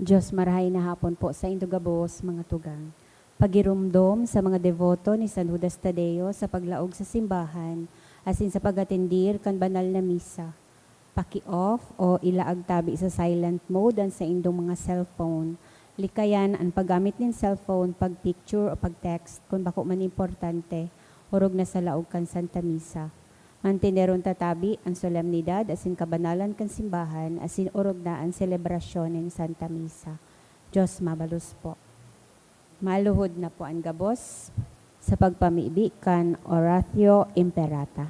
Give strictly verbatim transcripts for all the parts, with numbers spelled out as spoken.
Diyos, marahay na hapon po saindo gabos, mga tugang. Pagiromdom sa mga deboto ni San Judas Tadeo sa paglaog sa simbahan asin sa pag-atendir kan banal na misa. Paki-off o ilaag tabi sa silent mode an saindong mga cellphone. Likayan an paggamit nin cellphone, pag-picture o pag-text kun bako man importante, orog na sa laog kan Santa Misa. Manteneron ta tabi an solemnidad asin kabanalan kan simbahan asin orog na an selebrasyon nin Santa Misa. Diyos mabalos po. Maluhod na po an gabos sa pagpamibi kan Oratio Imperata.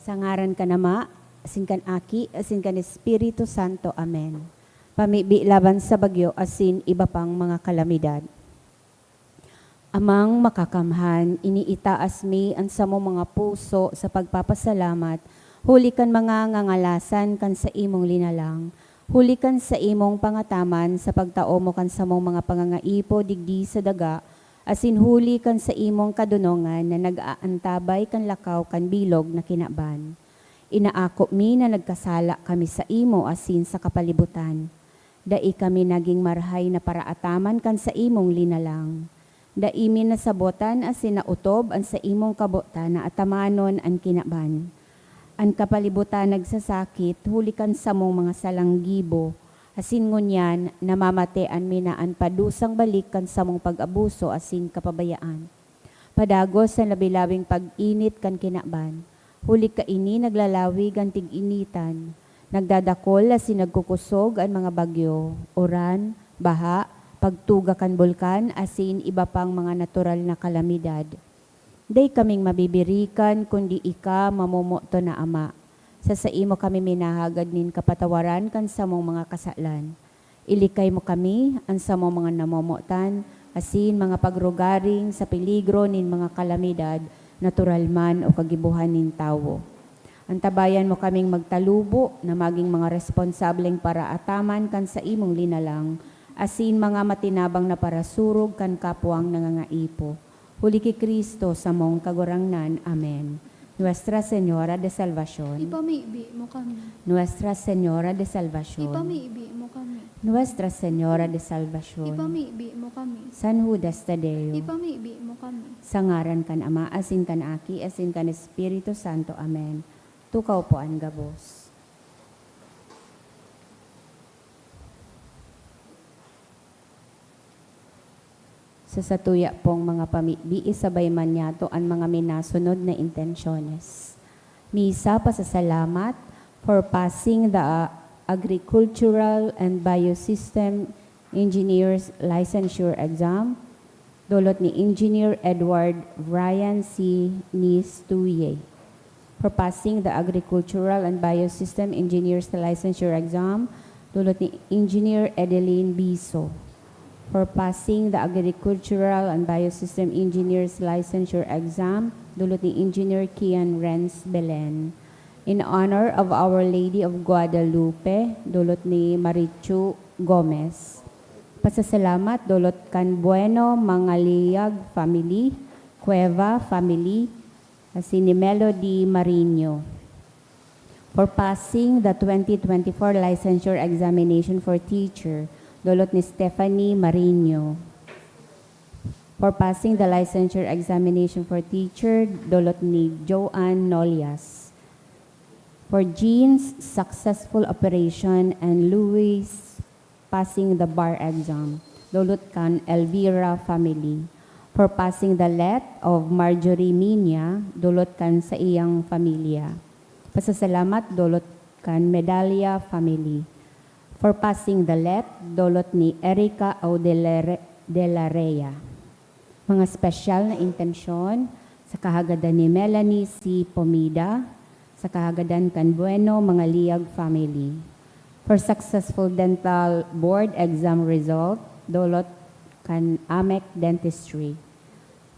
Sa ngaran kan Ama, asin kan Aki, asin kan Espiritu Santo. Amen. Pamibi laban sa bagyo asin iba pang mga kalamidad. Amang Makakamhan, iniitaas mi an samong mga puso sa pagpapasalamat huli kan mga ngangalasan kan saimong linalang, huli kan saimong pangataman sa pagtao mo kan samong mga pangangaipo digdi sa daga, asin huli kan saimong kadonongan na nag-aantabay kan lakaw kan bilog na kinaban. Inaako mi na nagkasala kami saimo asin sa kapalibutan. Dai kami nagin marahay na paraataman kan saimong linalang. Dai mi nasabotan asin naotob an saimong kabotan na atamanon an kinaban. An kapalibutan nagsasakit huli kan samong mga salang gibo, asin ngunyan namamatean mi na an padusang balik kan samong pag-abuso asin kapabayaan. Padagos sa labi-labing pag-init kan kinaban, huli kaini naglalawig an tig-initan, nagdadakol asin nagkukosog an mga bagyo, uran, baha, pagtuga kan bulkan, asin iba pang mga natural na kalamidad. Dai kaming mabibirikan kundi ika, mamomoton na Ama. Sa saimo kami minahagad nin kapatawaran kan samong mga kasalan. Ilikay mo kami, an samong mga namomotan, asin mga pagrugaring sa peligro nin mga kalamidad, natural man o kagibohan nin tawo. Antabayan mo kaming magtalubo na magin mga responsableng paraataman kan saimong linalang, asin mga matinabang na parasurog kan kapwang nangangaipo. Huli ki Cristo, samong Kagurangnan. Amen. Nuestra Señora de Salvacion. Ipamibi mo kami. Nuestra Señora de Salvacion. Ipamibi mo kami. Nuestra Señora de Salvacion. Ipamibi mo kami. San Judas Tadeo. Ipamibi mo kami. Sa ngaran kan Ama, asin kan Aki, asin kan Espiritu Santo. Amen. Tukaw po an gabos. Sa satuya pong mga pamibi, isabay man niyato an mga minasunod na intensyones. Misa, pasasalamat for passing the Agricultural and Biosystem Engineers Licensure Exam, dulot ni Engineer Edward Brian C. Nistuye. For passing the Agricultural and Biosystem Engineers Licensure Exam, dulot ni Engineer Edeline Biso. For passing the Agricultural and Biosystem Engineers Licensure Exam, dulot ni Engineer Kian Renz Belen. In honor of Our Lady of Guadalupe, dulot ni Marichu Gomez. Pasasalamat dulot kan Bueno Mangaliag family, Cueva family, asin ni Melody Marino. For passing the twenty twenty-four licensure examination for teacher, dulot ni Stephanie Marino. For passing the licensure examination for teacher, dulot ni Joanne Nolias. For Jean's successful operation and Louis passing the bar exam, dulot kan Elvira family. For passing the let of Marjorie Minia, dulot kan sa iyang familia. Pasasalamat dulot kan Medalla family. For passing the let, dulot ni Erica Audelere-, de la Rea. Mga espesyal na intensyon sa kahagadan ni Melanie C. Pomida, sa kahagadan kan Bueno Mangaliag family. For successful dental board exam result, dulot kan Amec Dentistry.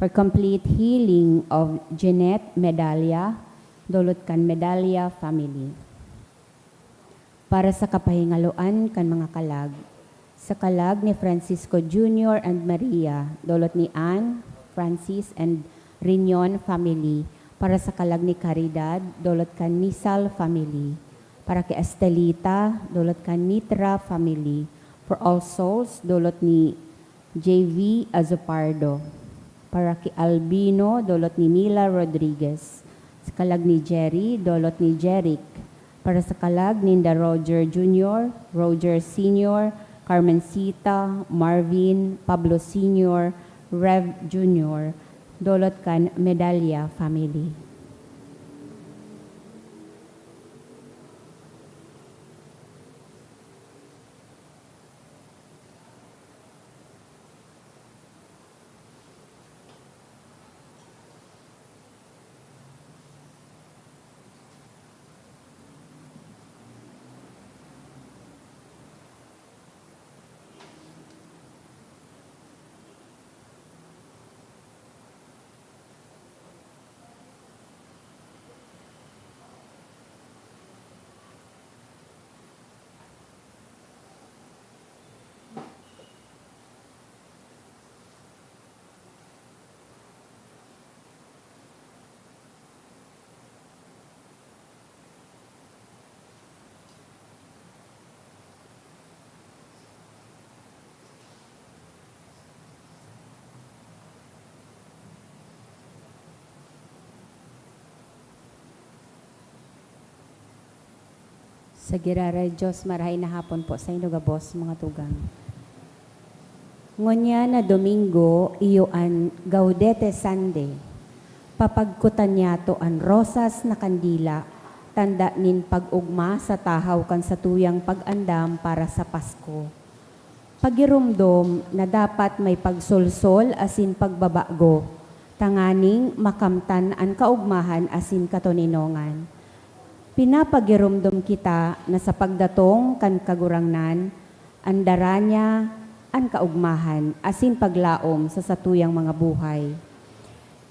For complete healing of Jeanette Medalla, dulot kan Medalla family. Para sa kapahingaloan kan mga kalag, sa kalag ni Francisco Junior and Maria, dulot ni Anne, Francis, and Riñon family, Para sa kalag ni Caridad, dulot kan Misal family. Para ki Estelita, dulot kan Mitra family. For All Souls, dulot ni J V Azupardo. Para ki Albino, dulot ni Mila Rodriguez. Sa kalag ni Jerry, dulot ni Jeric. Para sa kalag ninda Roger Junior, Roger Senior, Carmencita, Marvin, Pablo Senior, Rev Junior, dulot kan Medalla family. Sa giraray Diyos, marahay na hapon po saindo gabos, mga tugang. Ngunyan na Domingo, iyo an Gaudete Sunday. Papagkutan niyato an rosas na kandila, tanda nin pag-ogma sa tahaw kan satuyang pag-andam para sa Pasko. Pagiromdom na dapat may pagsolsol asin pagbabago, tanganing makamtan an kaogmahan asin katoninongan. Pinapagiromdom kita na sa pagdatong kan Kagurangnan, andara niya an kaogmahan asin paglaom sa satuyang mga buhay.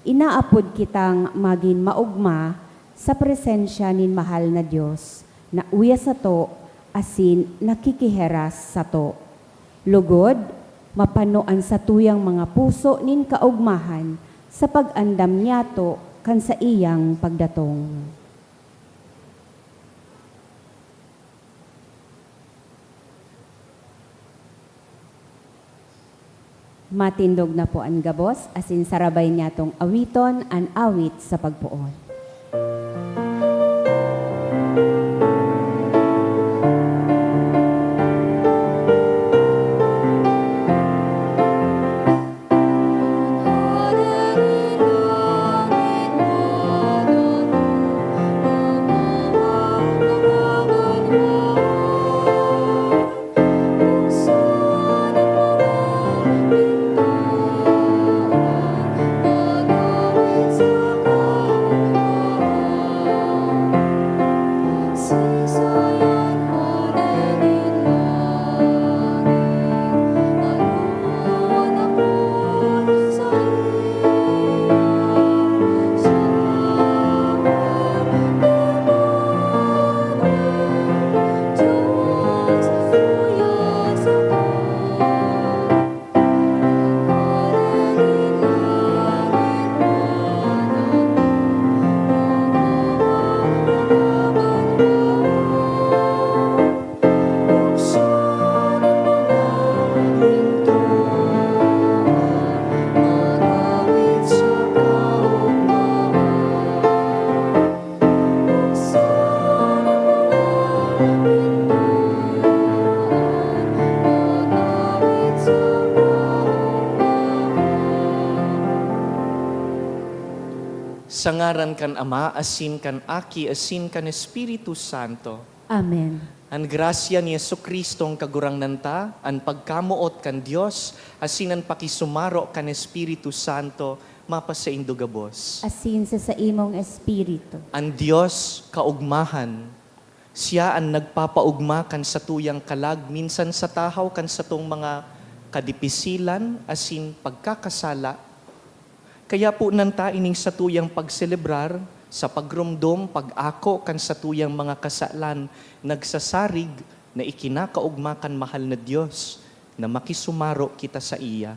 Inaapod kitang magin maogma sa presensya nin mahal na Dios, na uya sato asin nakikiheras sato. Lugod, mapano an satuyang mga puso nin kaogmahan sa pag-andam niyato kan saiyang pagdatong. Matindog na po an gabos, asin sarabay niyatong awiton an awit sa pagpoon. Sa ngaran kan Ama, asin kan Aki, asin kan Espiritu Santo. Amen. An grasya ni Jesu-Cristong Kagurangnan ta, an pagkamoot kan Dios, asin an pakisumaro kan Espiritu Santo, mapasaindo gabos. Asin sa saimong espiritu. An Dios kaogmahan, siya an nagpapaogma kan satuyang kalag minsan sa tahaw kan satong mga kadipisilan asin pagkakasala. Kaya ponan ta ining satuyang pagselebrar sa pagromdom, pag-ako kan satuyang mga kasalan, nagsasarig na ikinakaogma kan mahal na Dios na makisumaro kita saiya.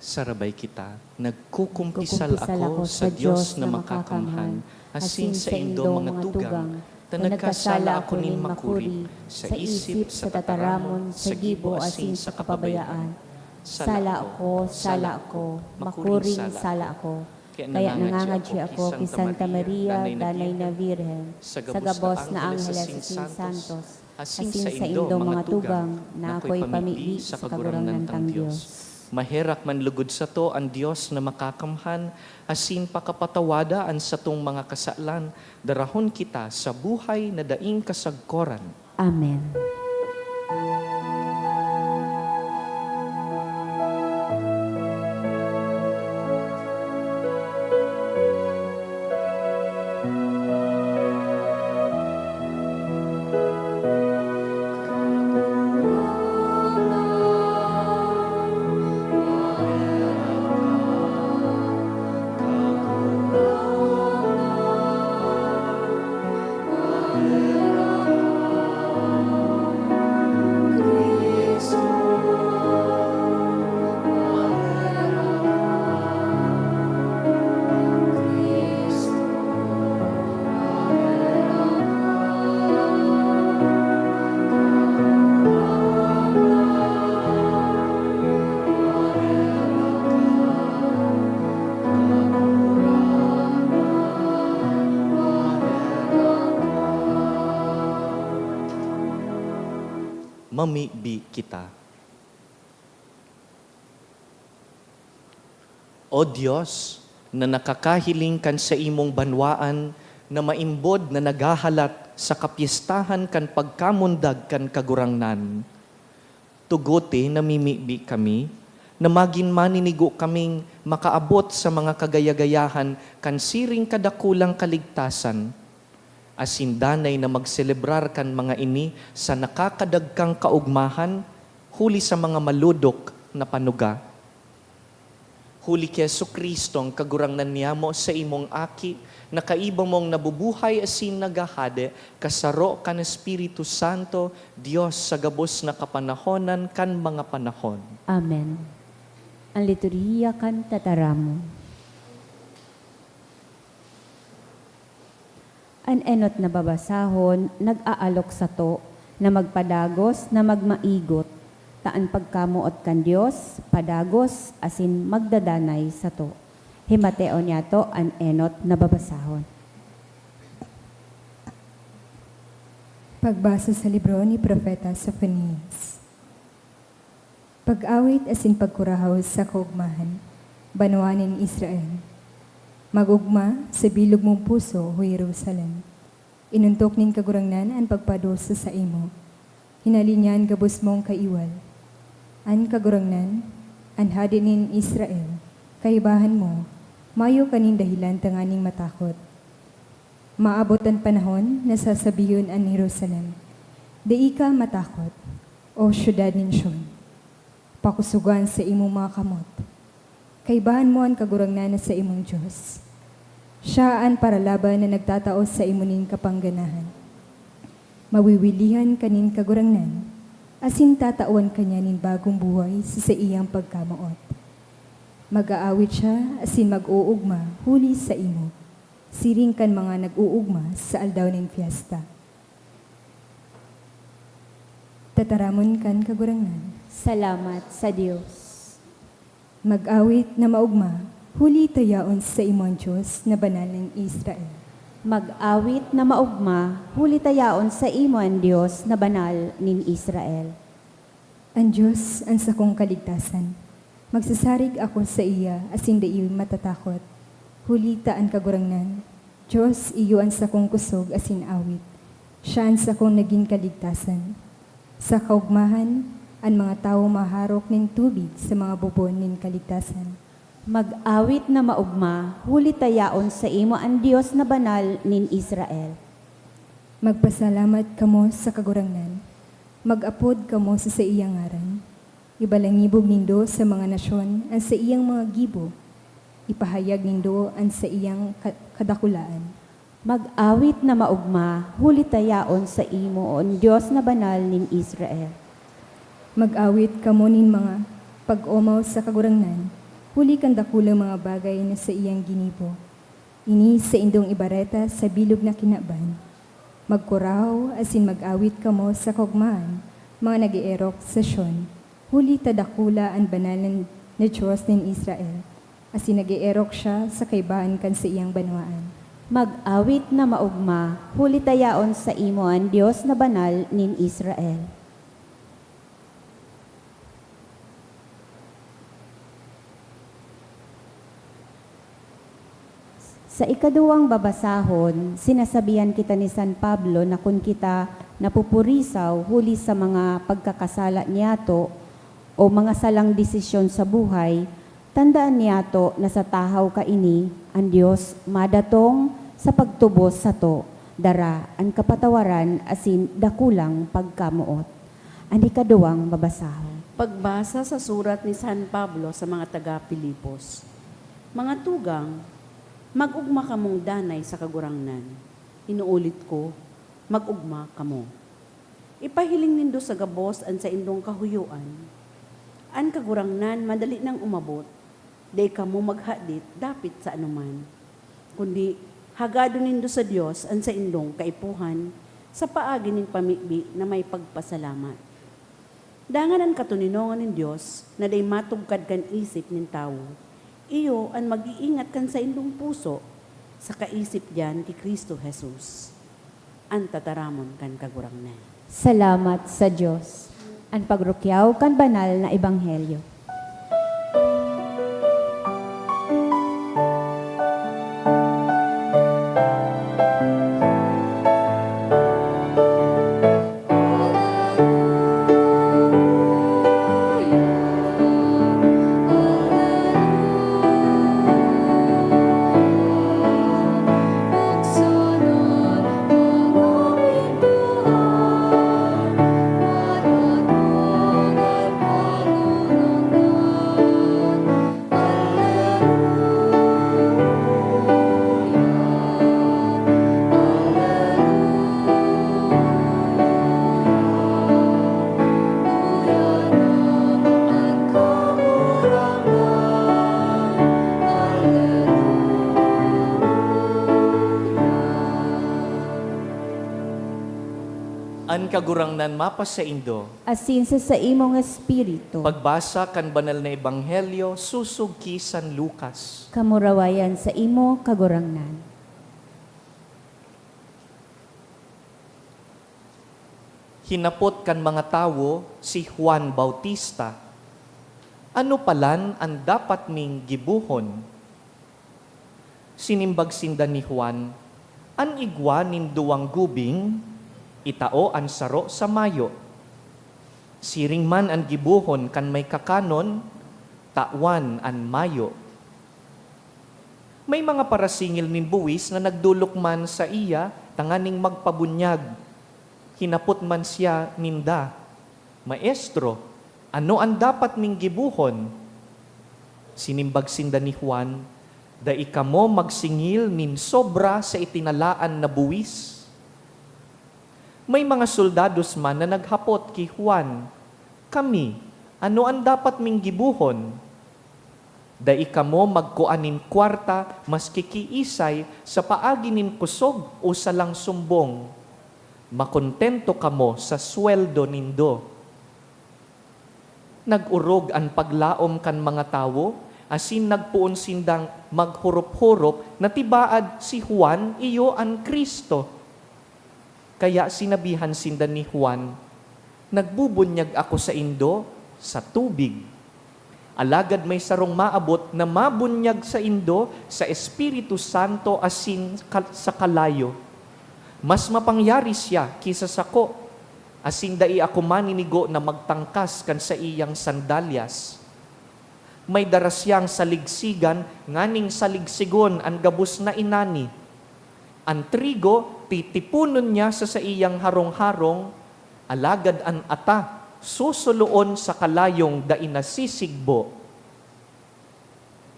Sarabay kita, nagkukumpisal ako sa Dios na makakamhan, asin saindong mga tugang, ta nagkasala ako nin makuri sa isip, sa tataramon, sa gibo, asin sa kapabayaan. Sala ako, sala ako, makuring sala ako. Kaya nangangadyi ako ki Santa Maria, Danay na Birhen, sa gabos na anghel asin santos, asin saindong mga tugang, na ako'y pamibi sa Kagurangnan tang Dios. Maherak man lugod sato an Dios na makakamhan, asin pakapatawada an satong mga kasalan, darahon kita sa buhay na daing kasagkoran. Amen. Mamibi kita. O Dios, na nakakahiling kan saimong banwaan na maimbod na naghahalat sa kapyestahan kan pagkamundag kan Kagurangnan, tugote namimibi kami na magin maninigo kaming makaabot sa mga kagaya-gayahan kan siring kadakulang kaligtasan, asin danay na magselebrar kan mga ini sa nakakadagkang kaogmahan, huli sa mga malodok na panuga. Huli ki Jesu-Cristo, an Kagurangnan niyamo, saimong Aki, na kaiba mong nabubuhay asin naghahade, kasaro kan Espiritu Santo, Dios sa gabos na kapanahonan kan mga panahon. Amen. An liturhiya kan tataramon. An enot na babasahon nag-aalok sato na magpadagos na magmaigot, ta an pagkamoot kan Dios padagos asin magdadanay sato. Himateon niyato an enot na babasahon. Pagbasa sa libro ni Propeta Sofonias. Pag-awit asin pagkurahaw sa kaogmahan, banwa nin Israel. Mag-ogma sa bilog mong puso, o Jerusalem. Inontok nin Kagurangnan an pagpadusa saimo. Hinale niya an gabos mong kaiwal. An Kagurangnan, an Hade nin Israel, kaibahan mo, mayo ka nin dahelan tanganing matakot. Maabot an panahon na sasabihon an Jerusalem, "Dai ka matakot, O syudad nin Sion." Pakosogan sa imong mga kamot. Kaibahan mo an Kagurangnan na saimong Dios. Siya an paralaban na nagtatao saimo nin kapangganahan. Mawiwilihan ka nin Kagurangnan, asin tatawan ka niya nin bagong buhay sa saiyang pagkamoot. Mag-aawit siya asin mag-oogma huli saimo, siring kan mga nag-oogma sa aldaw nin pyesta. Tataramon kan Kagurangnan. Salamat sa Dios. Mag-awit na maogma, huli ta yaon saimo an Dios na Banal nin Israel. Mag-awit na maogma, huli ta yaon saimo an Dios na Banal nin Israel. An Dios an sakong kaligtasan. Magsasarig ako saiya asin dai matatakot. Huli ta an Kagurangnan, Dios, iyo an sakong kusog asin awit. Siya an sakong nagin kaligtasan. Sa kaogmahan, an mga tawo maharok nin tubig sa mga bubon nin kaligtasan. Mag-awit na maogma, huli ta yaon saimo an Dios na Banal nin Israel. Magpasalamat kamo sa Kagurangnan. Mag-apod kamo sa saiyang ngaran. Ibalangibog nindo sa mga nasyon an saiyang mga gibo. Ipahayag nindo an saiyang ka-, kadakulaan. Mag-awit na maogma, huli ta yaon saimo an Dios na Banal nin Israel. Mag-awit kamo nin mga pag-omaw sa Kagurangnan, Huli kan dakulang mga bagay na saiyang ginibo, ini saindong ibareta sa bilog na kinaban. Magkurahaw asin mag-awit kamo sa kaogmahan, mga nag-eerok sa Sion, huli ta dakula an Banal na Dios nin Israel, asin nag-eerok siya sa kaibahan kan saiyang banwaan. Mag-awit na maogma, huli ta yaon sa imo an Dios na Banal nin Israel. Sa ikaduwang babasahon, sinasabihan kita ni San Pablo na kun kita napupurisaw huli sa mga pagkakasala niyato o mga salang desisyon sa buhay, tandaan niyato na sa tahaw kaini, an Dios madatong sa pagtubos sato, dara an kapatawaran asin dakulang pagkamoot. An ikaduwang babasahon. Pagbasa sa surat ni San Pablo sa mga taga Filipos. Mga tugang, mag-ogma kamong danay sa Kagurangnan. Inuulit ko, mag-ogma kamo. Ipahiling nindo sa gabos an saindong kahuyoan. An Kagurangnan madali nang umabot. Dai kamo maghadit dapit sa anoman, kundi hagadon nindo sa Dios an saindong kaipuhan sa paagi nin pamibi na may pagpasalamat. Dangan an katoninongan nin Dios na dai matugkad kan isip nin tawo, iyo an mag-iingat kan saindong puso saka isip diyan ki Cristo Jesus, an tataramon kan Kagurangnan. Salamat sa Dios. An pagrukyaw kan banal na ebanghelyo. An Kagurangnan mapasaindo. Asin sa saimong espiritu. Pagbasa kan Banal na Ebanghelyo sosog ki San Lucas. Kamurawayan saimo, Kagurangnan. Hinapot kan mga tawo si Juan Bautista, "Ano palan an dapat ming gibohon?" Sinimbag sinda ni Juan, "An igwa nin duwang gubing, itao an saro sa mayo. Siring man an gibohon kan may kakanon, tawan an mayo." May mga parasingil nin buwis na nagdolok man saiya tanganing magpabunyag. Hinapot man siya ninda, "Maestro, ano an dapat ming gibohon?" Sinimbag sinda ni Juan, "Dai kamo magsingil nin sobra sa itinalaan na buwis." May mga soldados man na naghapot ki Juan, "Kami, ano an dapat ming gibohon?" "Dai kamo magkua nin kwarta maski kiisay sa paagi nin kusog o salang sumbong. Makontento kamo sa sweldo nindo." Nag-orog an paglaom kan mga tawo, asin nagpoon sindang maghorop-horop na tibaad si Juan iyo an Cristo. Kaya sinabihan sinda ni Juan, "Nagbubunyag ako saindo sa tubig. Alagad may sarong maabot na mabunyag saindo sa Espiritu Santo asin ka-, sa kalayo. Mas mapangyari siya ki sa sako, asin dai ako maninigo na magtangkas kan saiyang sandalyas. May dara siyang saligsigan nganing saligsigon an gabos na inani. An trigo titiponon niya sa saiyang harong-harong, alagad an ata susuloon sa kalayong dai nasisigbo."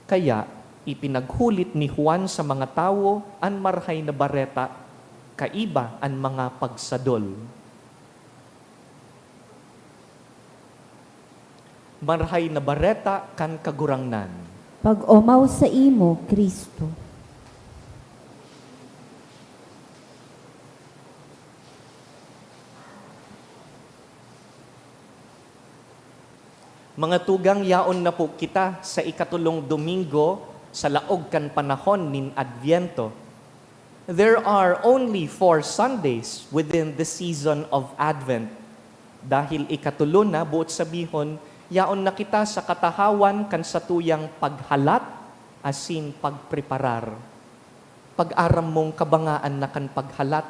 Kaya ipinaghulit ni Juan sa mga tawo an Marahay na Bareta kaiba an mga pagsadol. Marahay na Bareta kan Kagurangnan. Pag-omaw saimo, Cristo. Mga tugang, yaon na po kita sa ikatulong Domingo sa laog kan panahon nin Adviento. There are only four Sundays within the season of Advent. Dahil ikatulo na, boot sabihon, yaon na kita sa katahawan kan satuyang paghalat asin pagpreparar. Pag-aram mong kabangaan na kan paghalat,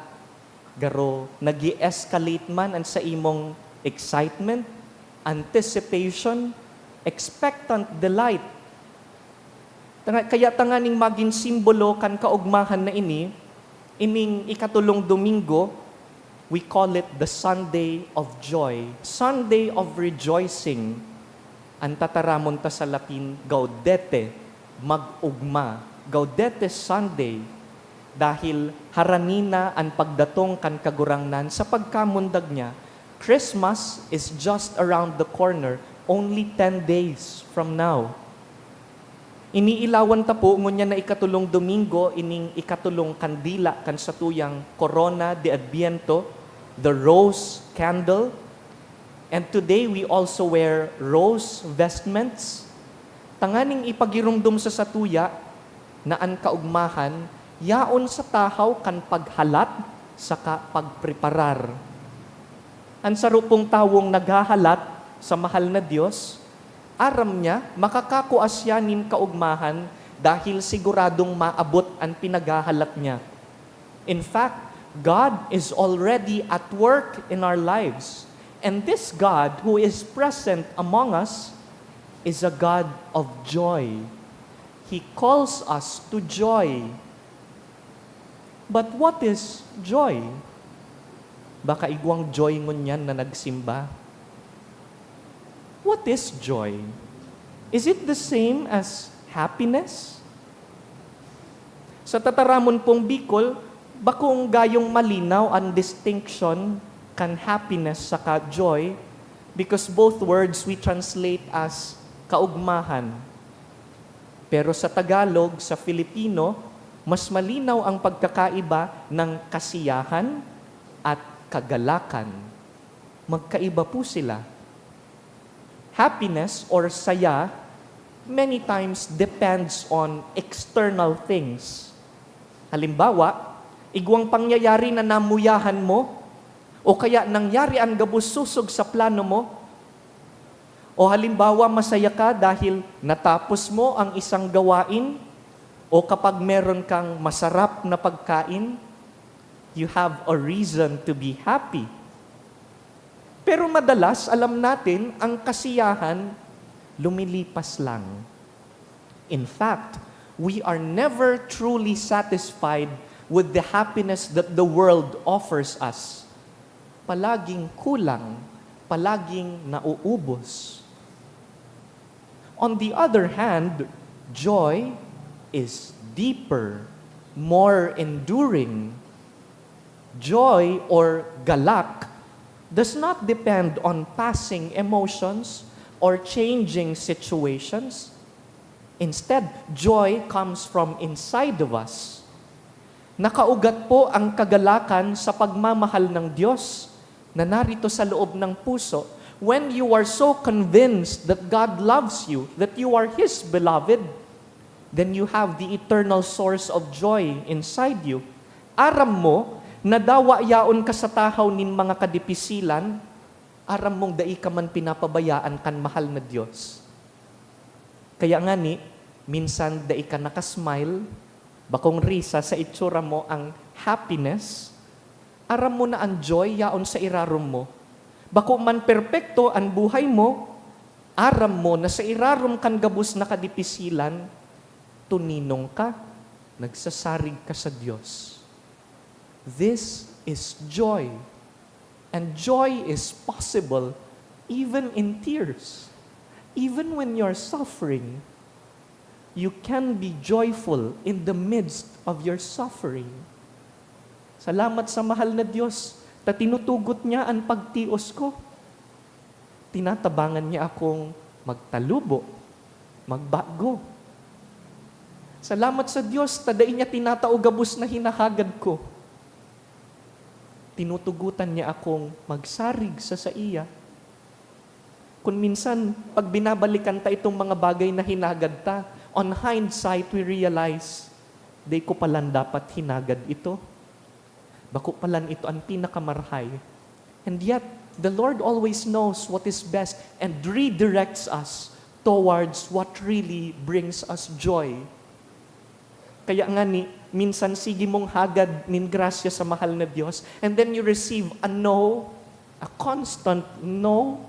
garo nag-i-escalate man an saimong excitement, anticipation, expectant delight. Tanga-, kaya tanganing magin simbolo kan kaogmahan na ini, ining ikatulong Domingo, we call it the Sunday of Joy, Sunday of Rejoicing. An tataramon ta sa Latin, Gaudete, mag-ugma, Gaudete Sunday, dahil harani na an pagdatong kan Kagurangnan sa pagkamundag niya. Christmas is just around the corner, only ten days from now. Iniilawan ta po ngunyan na ikatulong Domingo ining ikatulong kandila kan satuyang Corona de Adviento, the rose candle. And today we also wear rose vestments, tanganing ipagiromdom sa satuya na an kaogmahan yaon sa tahaw kan paghalat saka pagpreparar. An saro pong tawong naghahalat sa mahal na Dios, aram niya makakakua siya nin kaogmahan dahil siguradong maabot an pinaghahalat niya. In fact, God is already at work in our lives. And this God who is present among us is a God of joy. He calls us to joy. But what is joy? Baka igwang joy ngunyan na nagsimba. What is joy? Is it the same as happiness? Sa tataramon pong Bicol, bakong gayong malinaw an distinction kan happiness saka joy, because both words we translate as kaugmahan. Pero sa Tagalog, sa Filipino, mas malinaw ang pagkakaiba ng kasiyahan at kagalakan. Magkaiba po sila. Happiness or saya many times depends on external things. Halimbawa, igwang pangyayari na namuyahan mo o kaya nangyari an gabos sosog sa plano mo. O halimbawa, masaya ka dahil natapos mo ang isang gawain o kapag meron kang masarap na pagkain, you have a reason to be happy. Pero madalas, alam natin, ang kasiyahan lumilipas lang. In fact, we are never truly satisfied with the happiness that the world offers us. Palaging kulang, palaging nauubos. On the other hand, joy is deeper, more enduring. Joy or galak does not depend on passing emotions or changing situations. Instead, joy comes from inside of us. Nakaugat po ang kagalakan sa pagmamahal ng Diyos na narito sa loob ng puso. When you are so convinced that God loves you, that you are His beloved, then you have the eternal source of joy inside you. Aram mo na dawa yaon ka sa tahaw nin mga kadipisilan, aram mong dai ka man pinapabayaan kan mahal na Diyos. Kaya ngani, minsan dai ka nakasmile, bakong risa sa itsura mo ang happiness. Aram mo na an joy yaon sa irarom mo. Bako man perpekto an buhay mo, aram mo na sa irarom kan gabos na kadipisilan, tuninong ka, nagsasarig ka sa Diyos. This is joy. And joy is possible even in tears. Even when you're suffering, you can be joyful in the midst of your suffering. Salamat sa mahal na Diyos, ta tinutugot niya an pagtios ko. Tinatabangan niya akong magtalubo, magbago, Salamat sa Diyos ta dai niya tinatao gabos na hinahagad ko. Tinutugotan niya akong magsarig sa saiya. Kun minsan, pag binabalikan ta itong mga bagay na hinagad ta, on hindsight, we realize, "Dai ko palan dapat hinagad ito. Bako palan ito an pinakamarahay." And yet, the Lord always knows what is best and redirects us towards what really brings us joy. Kaya nga ni, minsan sige mong hagad nin grasya sa mahal na Diyos, and then you receive a no, a constant no.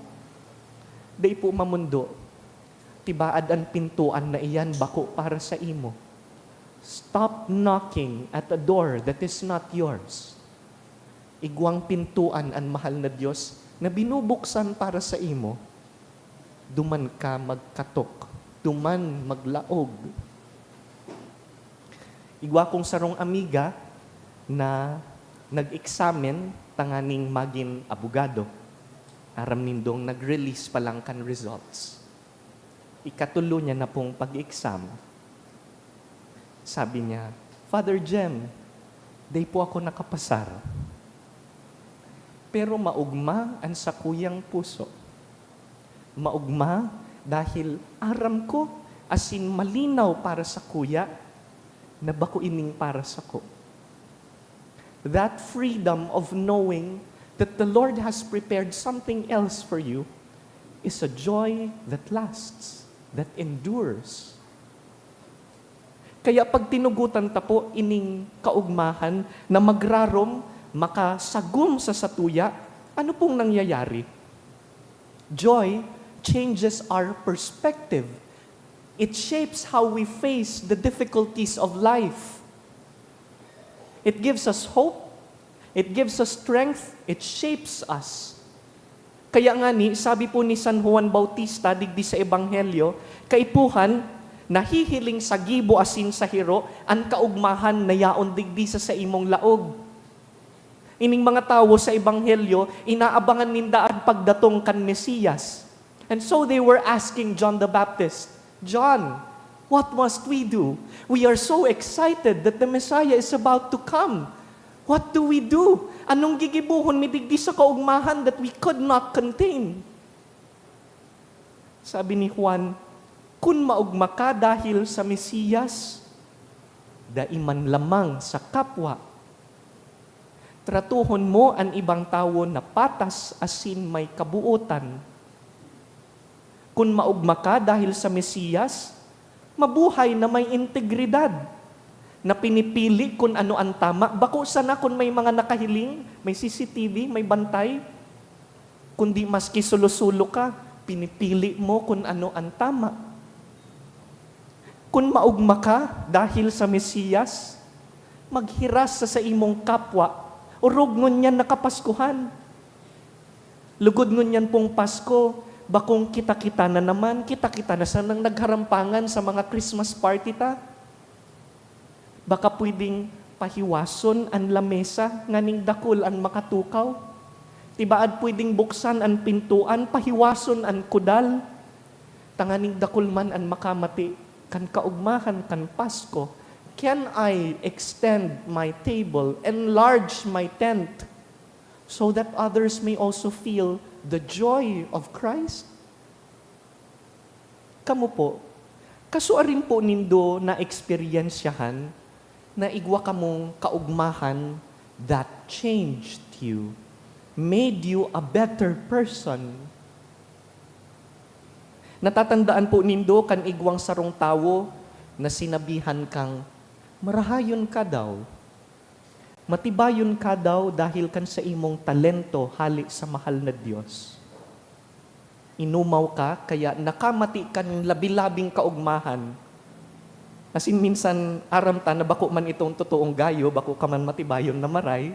Dai po mamundo. Tibaad an pintuan na iyan bako para sa imo. Stop knocking at a door that is not yours. Igwang pintuan an mahal na Diyos na binubuksan para sa imo. Duman ka magkatok, duman maglaog. Igwa kong sarong amiga na nag-examine tanganing magin abogado. Aram nindong nag-release pa lang kan results. Ikatulo niya na pong pag-exam. Sabi niya, "Father Jem, dai po ako nakapasar. Pero maogma an sakuyang puso. Maogma dahil aram ko asin malinaw para sakuya na bako ining para sako." That freedom of knowing that the Lord has prepared something else for you is a joy that lasts, that endures. Kaya pag tinugotan ta po ining kaugmahan na magrarom, makasagom sa satuya, ano pong nangyayari? Joy changes our perspective. It shapes how we face the difficulties of life. It gives us hope. It gives us strength. It shapes us. Kaya ngani, sabi po ni San Juan Bautista digdi sa Ebanghelyo, "Kaipuhan, nahihiling sa gibo asin sa hiro an kaugmahan na yaon digdi sa saimong laog." Ining mga tawo sa Ebanghelyo, inaabangan ninda an pagdatong kan Mesiyas. And so they were asking John the Baptist, "John, what must we do? We are so excited that the Messiah is about to come. What do we do? Anong gigibohon mi digdi sa kaugmahan that we could not contain?" Sabi ni Juan, "Kun maogma ka dahil sa Mesiyas, dai man lamang sa kapwa. Tratuhon mo an ibang tawo na patas asin may kabootan. Kun maogma ka dahil sa Mesiyas, mabuhay na may integridad, na pinipili kun ano an tama, bako sana kun may mga nakahiling, may C C T V, may bantay, kundi maski sulo-sulo ka, pinipili mo kun ano an tama. Kun maogma ka dahil sa Mesiyas, maghiras sa saimong kapwa, orog ngunyan na Kapaskuhan. Lugod ngunyan pong Pasko, bakong kita-kita na naman, kita-kita na sanang nagharampangan sa mga Christmas party ta. Baka pwedeng pahiwason an lamesa nganing dakul an makatukaw. Tibaad pwedeng buksan an pintuan, pahiwason an kudal, tanganing dakul man an makamati kan kaugmahan kan Pasko. Can I extend my table, enlarge my tent, so that others may also feel the joy of Christ?" Kamo po, kasuarin po nindo naeksperyensyahan na igwa kamong kaugmahan that changed you, made you a better person? Natatandaan po nindo kan igwang sarong tawo na sinabihan kang, "Marahayon ka daw. Matibayon ka daw dahil kan saimong talento hale sa mahal na Dios." Inumaw ka, kaya nakamati kan labi-labing kaugmahan. Asin minsan, aram ta na bako man itong totoong gayo, bako ka man matibayon na maray.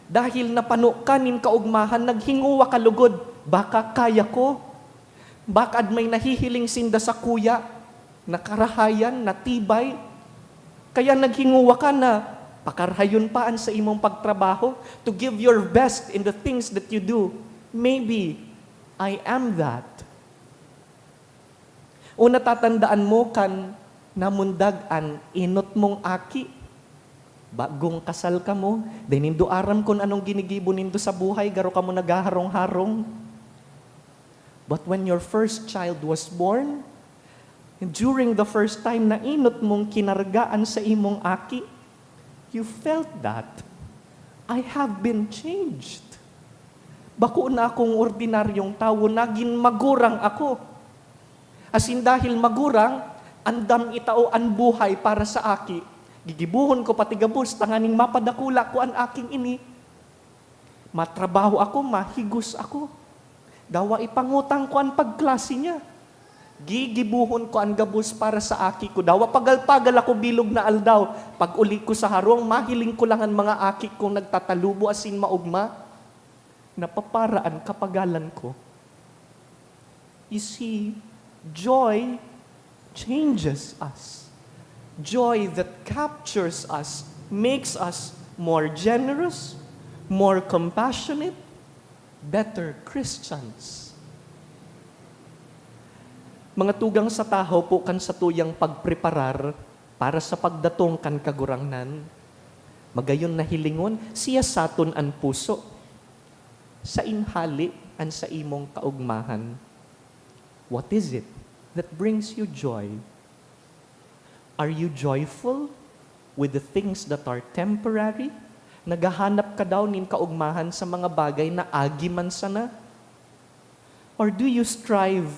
Dahil napano ka nin kaugmahan, naghinguwa ka lugod, "Baka kaya ko. Baka may nahihiling sinda sakuya na karahayan, na tibay." Kaya naghinguwa ka na pakarahayon pa an saimong pagtrabaho, to give your best in the things that you do. Maybe, I am that. O natatandaan mo kan Namundag an enot mong aki. Bagong kasal kamo, di nindo aram kun anong ginigibo nindo sa buhay, garo kamo naghaharong-harong. But when your first child was born, and during the first time na enot mong kinarga an sa imong aki, you felt that, "I have been changed. Bako na akong ordinaryong tawo, nagin magurang ako." Asin dahil magurang, andam itao an buhay para sa aki. Gigibohon ko pati gabos tanganing mapadakula ko an aking ini. Matrabaho ako, mahigos ako. Dawa ipangutang ko an pagklase niya. Gigibohon ko an gabos para sa aki ko. Dawa pagal-pagal ako bilog na aldaw. Pag-uli ko sa harong, mahiling ko lang an mga aki kong nagtatalubo asin maogma. Napapara an kapagalan ko. You see, joy changes us. Joy that captures us makes us more generous, more compassionate, better Christians. Mga tugang, sa tahaw po kan satuyang pagpreparar para sa pagdatong kan Kagurangnan, magayon na hilingon, siyasaton an puso. Saen hale an saimong kaogmahan? What is it that brings you joy? Are you joyful with the things that are temporary? Naghahanap ka daw nin kaogmahan sa mga bagay na agi man sana? Or do you strive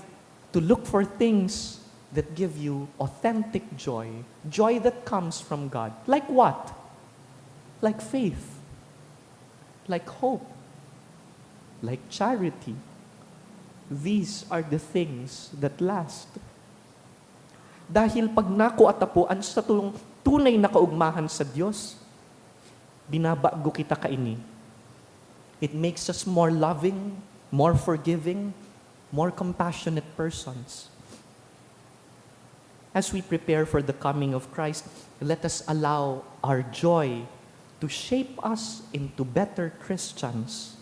to look for things that give you authentic joy? Joy that comes from God. Like what? Like faith. Like hope. Like charity. These are the things that last. Dahil pag nakua ta po an satong tunay na kaogmahan sa Dios, binabago kita kaini. It makes us more loving, more forgiving, more compassionate persons. As we prepare for the coming of Christ, let us allow our joy to shape us into better Christians.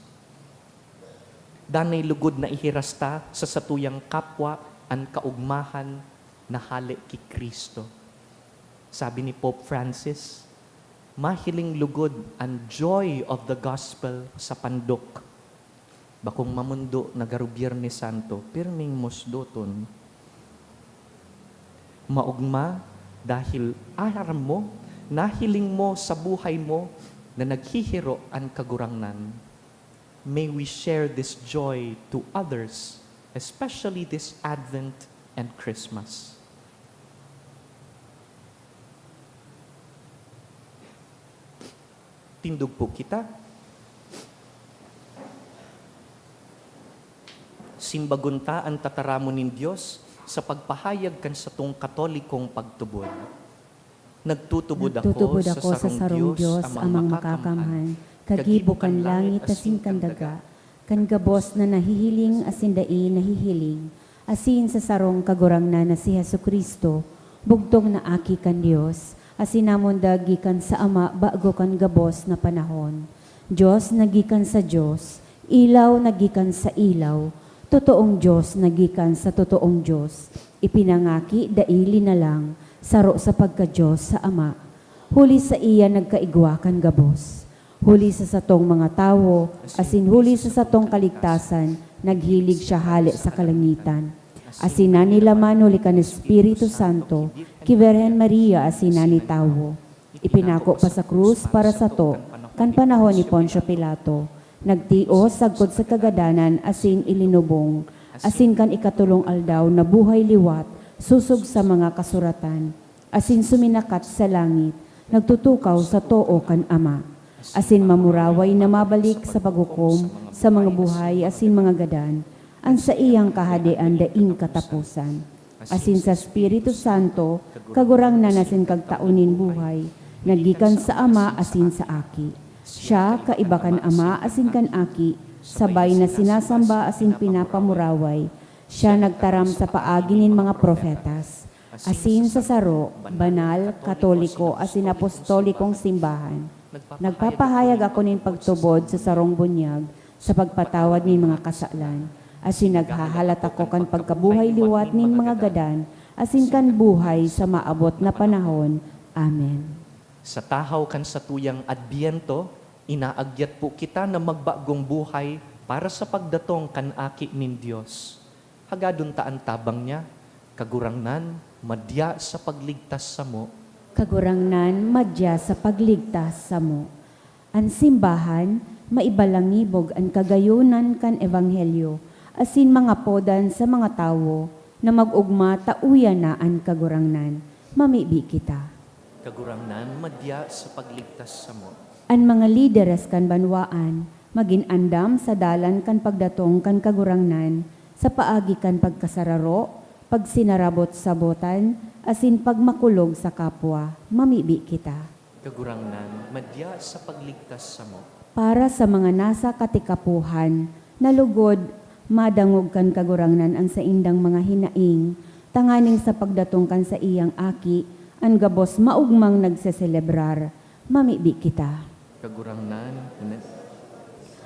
Danay lugod na ihiras ta sa satuyang kapwa an kaogmahan na hale ki Cristo. Sabi ni Pope Francis, "Mahiling lugod an joy of the gospel sa pandok. Bakong mamondo na garo Biyernes Santo, pirming musdoton." Maogma, dahil aram mo, nahiling mo sa buhay mo na naghihiro an Kagurangnan. May we share this joy to others, especially this Advent and Christmas. Tindog po kita. Simbagon ta an tataramon nin Dios sa pagpahayag kan satong Katolikong pagtubod. Nagtutubod ako sa sarong Dios, Amang Makakamhan, kagibo kan langit asin kan daga, kan gabos na nahihiling asin dai nahihiling, asin sa sarong Kagurangnan na si Jesu-Cristo, bugtong na Aki kan Dios, asin namundag gikan sa Ama bago kan gabos na panahon. Dios na gikan sa Dios, ilaw na gikan sa ilaw, totoong Dios na gikan sa totoong Dios, ipinangaki dai linalang, saro sa pagka-Dios sa Ama. Huli saiya nagkaigwa kan gabos. Huli sa satong mga tawo, asin huli sa satong kaligtasan, naghilig siya hale sa kalangitan. Asin nanilaman huli kan Espiritu Santo, ki Virgen Maria asin nanitawo. Ipinako pa sa krus para sato, kan panahon ni Poncio Pilato. Nagtios sagkod sa kagadanan asin ilinubong, asin kan ikatolong aldaw nabuhay liwat, sosog sa mga kasuratan. Asin suminakat sa langit, nagtutukaw sa too kan Ama. Asin mamuraway na mabalik sa paghukom sa mga buhay asin mga gadan, an saiyang kahadean daing kataposan. Asin sa Espiritu Santo, Kagurangnan asin Kagtao nin buhay, na gikan sa Ama asin sa Aki. Siya, kaiba kan Ama asin kan Aki, sabay na sinasamba asin pinapamuraway. Siya nagtaram sa paagi nin mga propetas. Asin sa saro, banal, katoliko, asin apostolikong simbahan, nagpapahayag ako nin pagtubod sa sarong bunyag sa pagpatawad nin mga kasalan, asin naghahalat ako kan pagkabuhay liwat nin mga gadan, asin kan buhay sa maabot na panahon. Amen. Sa tahaw kan satuyang Adbyento, inaagyat po kita na magbagong buhay para sa pagdatong kan Aki nin Dios. Hagadon ta an tabang niya, Kagurangnan, madya sa pagligtas samo. Kagurangnan, madya sa pagligtas samo. An simbahan, maibalangibog an kagayonan kan ebanghelyo, asin mangapodan sa mga tawo na mag-ogma ta uya na an Kagurangnan. Mamibi kita. Kagurangnan, madya sa pagligtas samo. An mga lideres kan banwaan, magin andam sa dalan kan pagdatong kan Kagurangnan, sa paagi kan pagkasararo, pagsinarabot-sabotan, asin pagmakulog sa kapwa. Mamibi kita. Kagurangnan, madya sa pagligtas samo. Para sa mga nasa katikapohan, na lugod madangog kan Kagurangnan an saindang mga hinaing, tanganing sa pagdatong kan saiyang Aki, an gabos maogmang nagseselebrar. Mamibi kita. Kagurangnan,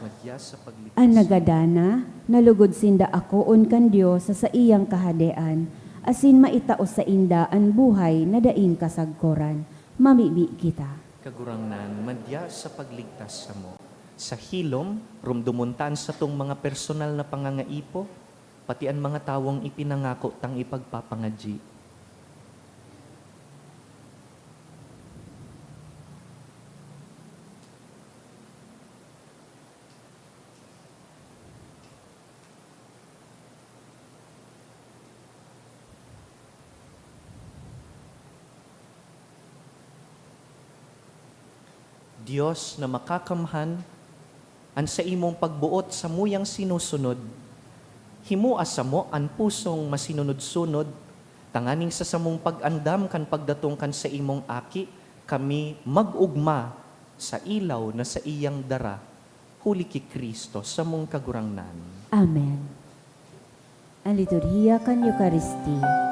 madya sa pagligtas. An nagadana, na lugod sinda akoon kan Dios sa saiyang Kahadean, asin maitao sainda an buhay na daing kasagkoran. Mamibi kita. Kagurangnan, madya sa pagligtas samo. Sa hilom, rumdomon ta an satong mga personal na pangangaipo, pati an mga tawong ipinangako tang ipagpapangadyi. Dios na makakamhan, an saimong pagboot samuyang sinusunod. Himoa samo an pusong masinunod-sunod, tanganing sa samong pag-andam kan pagdatong kan saimong Aki, kami mag-ogma sa ilaw na saiyang dara, huli ki Cristo, samong Kagurangnan. Amen. An liturhiya kan Eukaristia.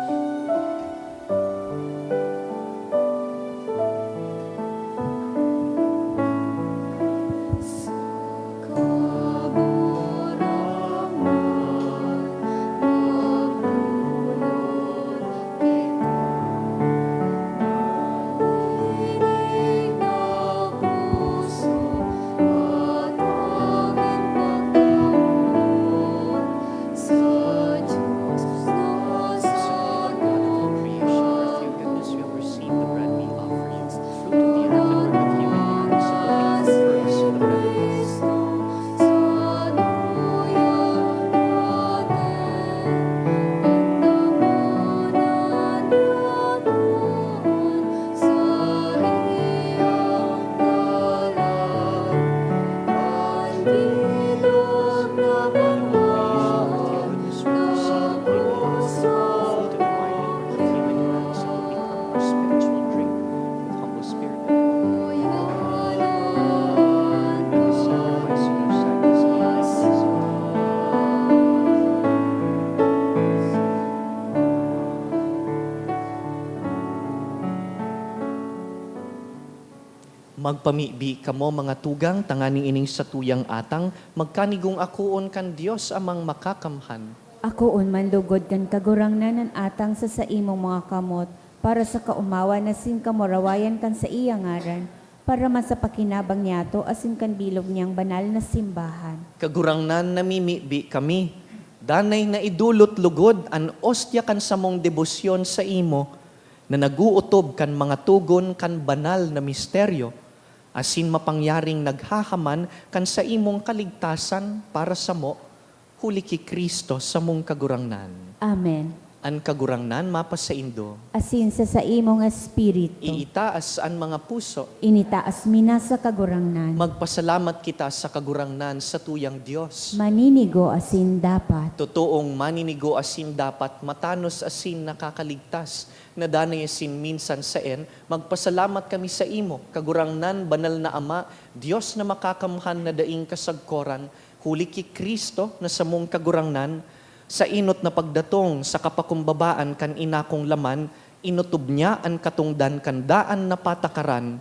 Magpamibi kamo, mga tugang, tanganing ining satuyang atang magkanigong akoon kan Dios Amang Makakamhan. Akoon man lugod kan Kagurangnan an atang sa saimong mga kamot, para sa kaomawan asin kamurawayan kan saiyang ngaran, para man sa pakinabang niyato asin kan bilog niyang banal na simbahan. Kagurangnan, namimibi kami. Danay na idolot lugod an ostya kan samong debosyon saimo, na nag-ootob kan mga togon kan banal na misteryo, asin mapangyaring naghahaman kan saimong kaligtasan para samo, huli ki Cristo, samong Kagurangnan. Amen. An Kagurangnan mapasaindo. Asin sa saimong espiritu. Iitaas an mga puso. Initaas mi na sa Kagurangnan. Magpasalamat kita sa Kagurangnan, satuyang Dios. Maninigo asin dapat. Totoong maninigo asin dapat, matanos asin nakakaligtas, na danay asin minsan saen, magpasalamat kami saimo, Kagurangnan, Banal na Ama, Dios na makakamhan na daing kasagkoran, huli ki Cristo na samong Kagurangnan, sa enot na pagdatong sa kapakumbabaan kan inakong laman, inotob niya an katongdan kan daan na patakaran,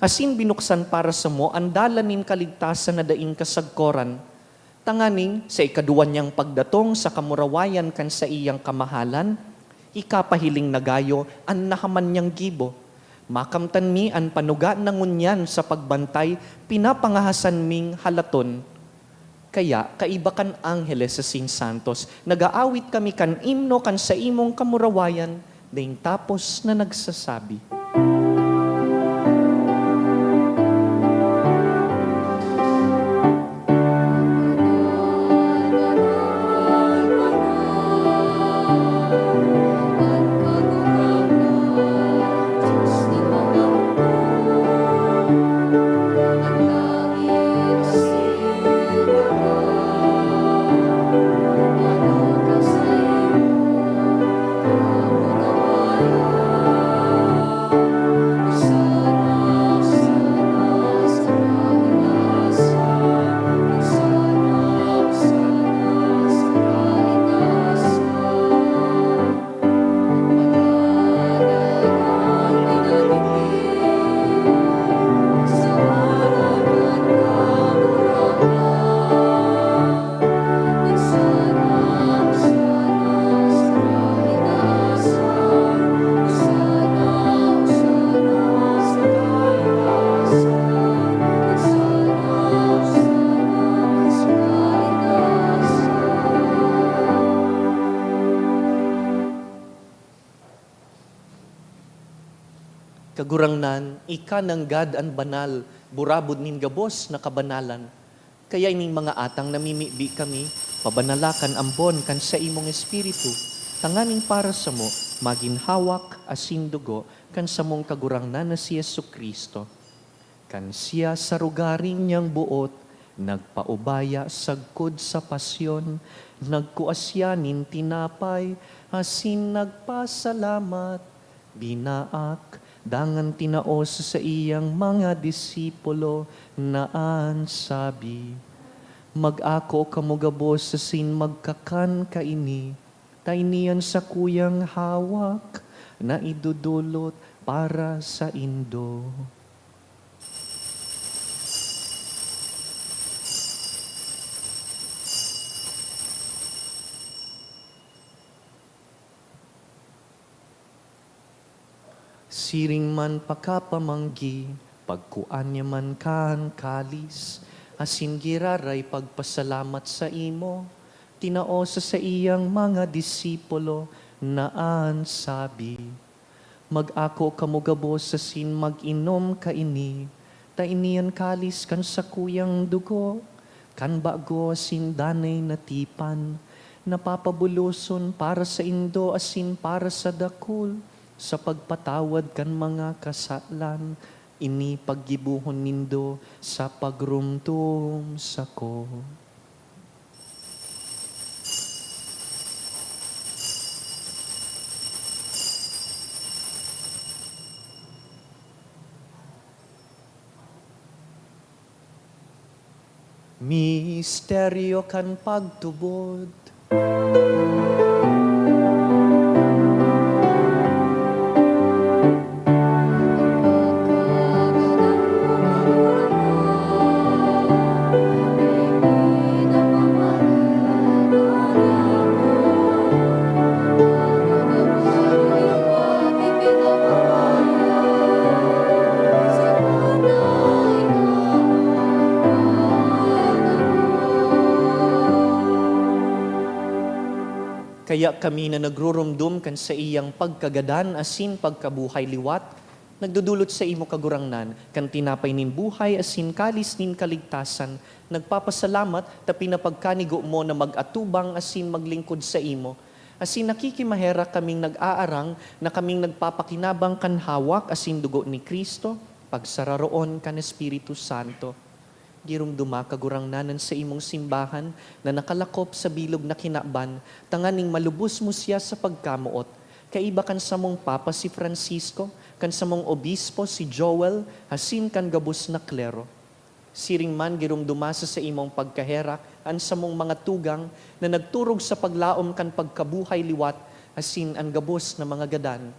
asin binuksan para samo an dalan nin kaligtasan na daing kasagkoran, tanganing sa ikaduwa niyang pagdatong sa kamurawayan kan saiyang kamahalan, Ikapahiling na gayo an nahaman niyang gibo. Makamtan mi an panuga na ngunyan sa pagbantay, pinapangahasan ming halaton. Kaya, kaiba kan angheles asin santos, nag-aawit kami kan imno kan saimong kamurawayan, daing tapos na nagsasabi, Kagurangnan, ika nanggad an banal, burabod nin gabos na kabanalan. Kaya ining mga atang namimibi kami, pabanala kan ambon kan saimong Espiritu, tanganing para samo magin hawak asin dugo kan samong Kagurangnan na si Jesu-Cristo. Kan siya sa rogaring niyang boot nagpaubaya sagkod sa pasyon, nagkua siya nin tinapay asin nagpasalamat, binaak, dangan tinao sa saiyang mga disipulo na an sabi, "Mag-ako kamo gabos asin magkakan kaini, ta ini an sakuyang hawak na idodolot para saindo." Siring man pakapamanggi, pagkua niya man kan kalis, asin giraray pagpasalamat saimo, tinao sa saiyang mga disipulo na an sabi, "Mag-ako kamo gabos asin mag-inom kaini, ta ini an kalis kan sakuyang dugo, kan bago asin danay na tipan, na papabuloson para saindo asin para sa dakul sa pagpatawad kan mga kasalan. Ini paggibohon nindo sa pagromdom sako." Misteryo kan pagtubod. Kaya kami na nagruromdom kan saiyang pagkagadan asin pagkabuhay liwat, nagdodolot saimo, Kagurangnan, kan tinapay nin buhay asin kalis nin kaligtasan, nagpapasalamat ta pinapagkanigo mo na mag-atubang asin maglingkod saimo. Asin nakikimaherak kaming nag-aarang na kaming nagpapakinabang kan hawak asin dugo ni Cristo, pagsararoon kan Espiritu Santo. Giromdoma, Kagurangnan, an saimong simbahan na nakalakop sa bilog na kinaban, tanganing malubos mo siya sa pagkamoot, kaiba kan samong Papa si Francisco, kan samong Obispo si Joel, asin kan gabos na klero. Siring man, giromdoma sa saimong pagkaherak an samong mga tugang na nagturog sa paglaom kan pagkabuhay liwat asin an gabos na mga gadan.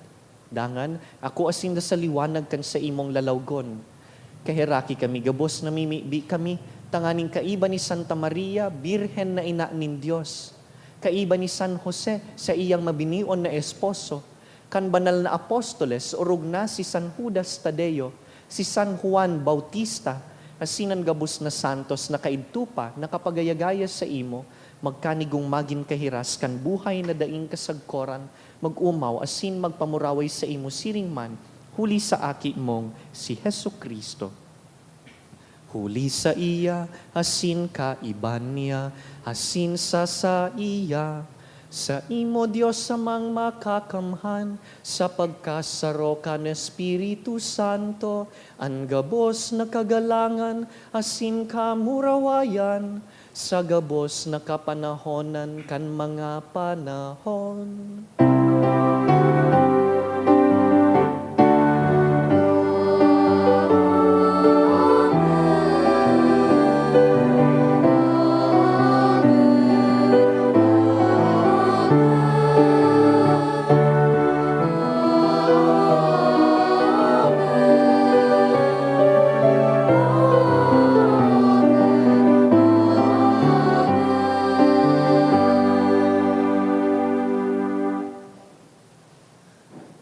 Dangan, ako asin da sa liwanag kan saimong lalawgon. Kaheraki kami gabos, namimibi kami, tanganing kaiba ni Santa Maria, Birhen na ina nin Dios, Kaiba ni San Jose, saiyang mabinion na esposo, kan banal na apostoles, orog na si San Judas Tadeo, si San Juan Bautista, asin an gabos na santos na kaidto pa nakapagayagaya saimo, magkanigong magin kahiras kan buhay na daing kasagkoran, mag-omaw asin magpamuraway saimo siring man, huli sa Aki mong si Jesu-Cristo. Huli saiya, asin kaiba niya, asin sa saiya, saimo, Dios Amang Makakamhan, sa pagkasaro kan Espiritu Santo, an gabos na kagalangan asin kamurawayan, sa gabos na kapanahonan kan mga panahon.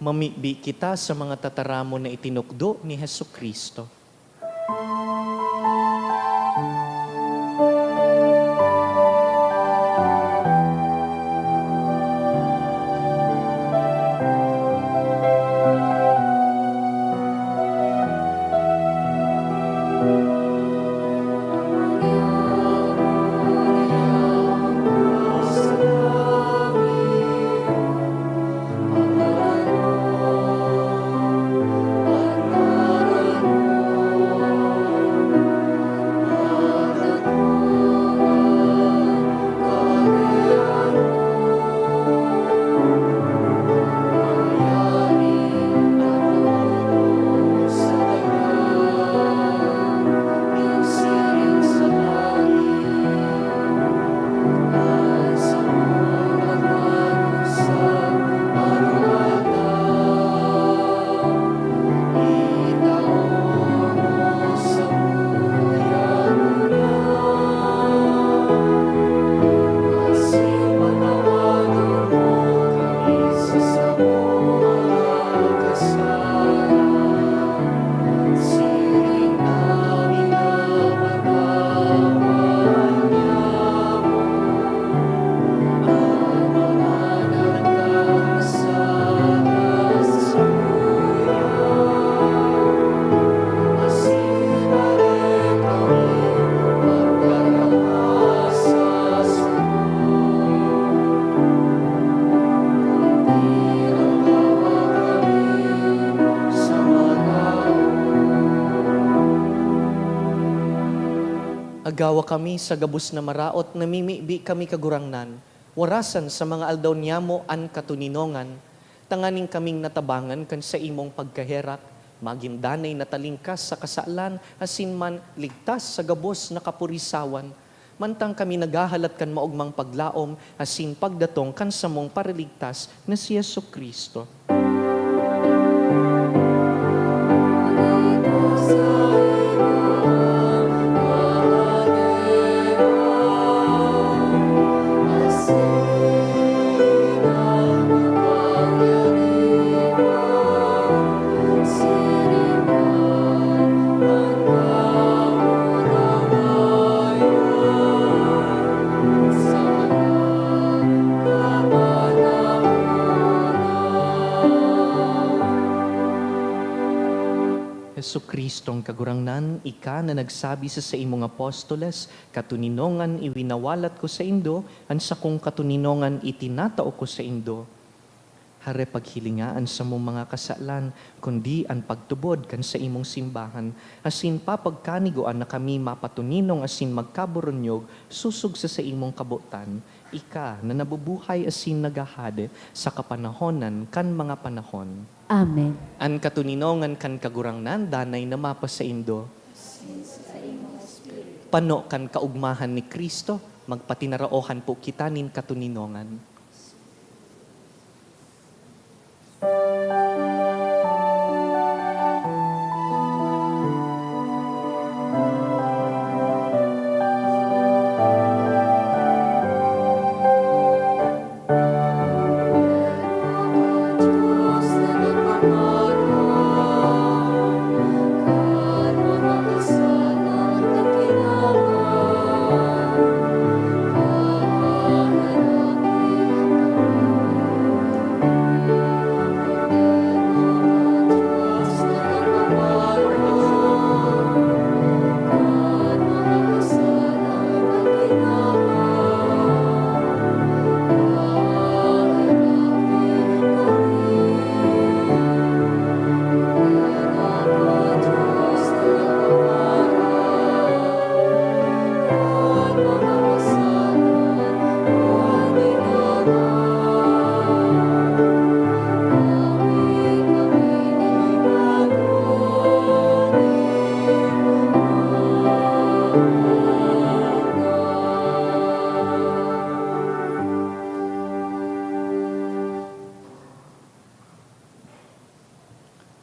Mamibi kita sa mga tataramon na itinukdo ni Jesu-Cristo. Agawa kami sa gabos na maraot, namimibi kami, Kagurangnan, warasan sa mga aldaw niyamo an katoninongan, tanganing kaming natabangan kan saimong pagkaherak, magin danay na talingkas sa kasalan asin man ligtas sa gabos na kapurisawan, mantang kami naghahalat kan maogmang paglaom asin pagdatong kan samong Paraligtas na si Jesu-Cristo. Jesu-Cristong Kagurangnan, ika na nagsabi sa saimong apostoles, "Katoninongan iwinawalat ko saindo, an sakong katoninongan itinatao ko saindo." Hare paghilinga an samong mga kasalan, kundi an pagtubod kan saimong simbahan, asin papagkanigoan na kami mapatoninong asin magkaburunyog sosog sa saimong kabotan, ika na nabubuhay asin naghahade sa kapanahonan kan mga panahon. Amen. An katoninongan kan Kagurangnan danay na mapasaindo. Pano kan kaogmahan ni Cristo, magpatinaraohan po kita nin katoninongan.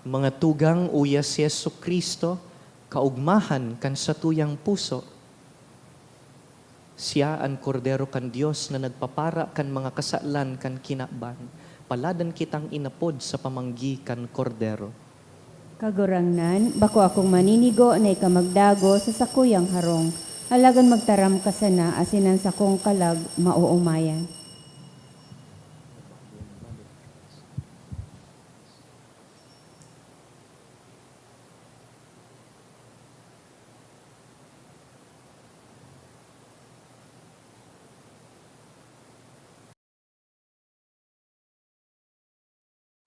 Mga tugang, uya si Jesu-Cristo, kaugmahan kan satuyang puso. Siya an Kordero kan Dios na nagpapara kan mga kasalan kan kinaban. Paladan kitang inapod sa pamanggi kan Kordero. Kagurangnan, bako akong maninigo na ika magdago sa sakuyang harong, alagad magtaram ka sana asin an sakong kalag maoomayan.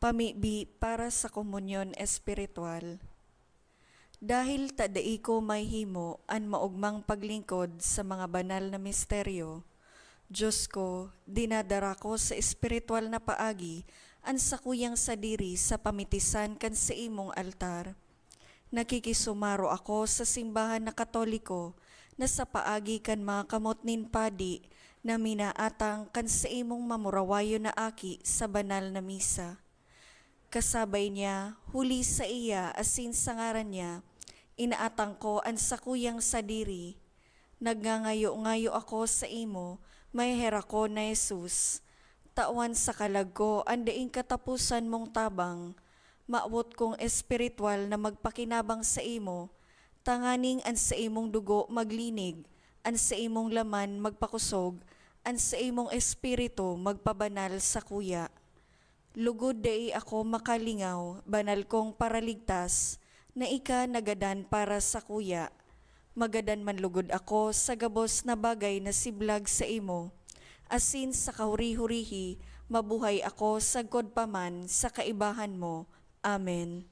Pamibi para sa komunyon espiritual. Dahil ta dai ko mahimo an maogmang paglingkod sa mga banal na misteryo, Diyos ko, dinadara ko sa espiritual na paagi an sakuyang sadiri sa pamitisan kan saimong altar. Nakikisumaro ako sa simbahan na Katoliko na sa paagi kan mga kamot nin padi na minaatang kan saimong mamurawayon na aki sa banal na misa. Kasabay niya, huli saiya asin sa ngaran niya, inaatang ko an sakuyang sadiri. Nagngangayo-ngayo ako saimo, maheherakon na Jesus. Tawan sa kalag ko an daing kataposan mong tabang. Mawot kong espiritual na magpakinabang saimo, tanganing an saimong dugo maglinig, an saimong laman magpakosog, an saimong espiritu magpabanal sakuya. Lugod dai ako makalingaw, banal kong Paraligtas, na ika nagadan para sakuya. Magadan man lugod ako sa gabos na bagay na siblag saimo, asin sa kahuri-hurihi mabuhay ako sagkod pa man sa kaibahan mo. Amen.